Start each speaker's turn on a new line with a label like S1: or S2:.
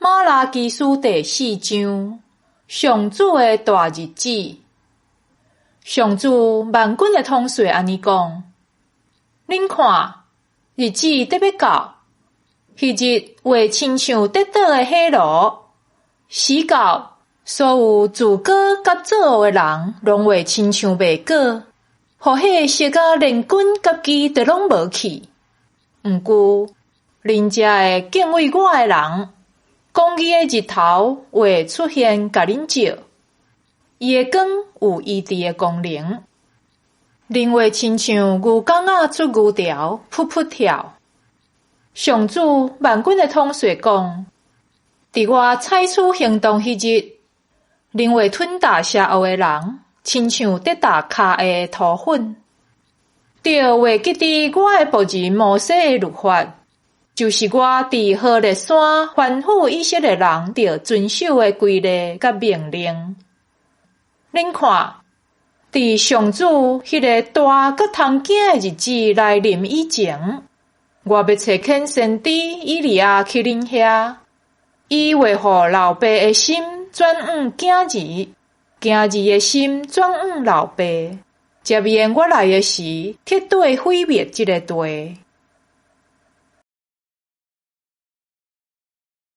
S1: 瑪拉基書第四章，上主的大日子。上主萬軍的統帥按呢講：恁看，日子得欲到，彼日會親像跌倒的火爐，時到所有自高佮作傲的人，攏會親像麥稈，予火燒甲連根佮枝都攏無去。毋過，恁遮的敬畏我的人，公義的日頭會出現，共恁照。伊的光有醫治的功能，恁會親像牛犅仔出牛槽，噗噗跳。上主萬軍的統帥講：佇我採取行動彼日，恁會吞踏邪惡的人，親像跌踏跤下的塗粉。著會記得我的僕人摩西的律法，就是我佇何烈山吩咐以色列人著遵守的規例佮命令。恁看，佇上主彼个大閣通驚的日子來臨以前，我欲差遣先知以利亞去恁遐，伊會予老爸的心轉向囝兒，囝兒的心轉向老爸，才免我來的時，徹底毀滅這个地。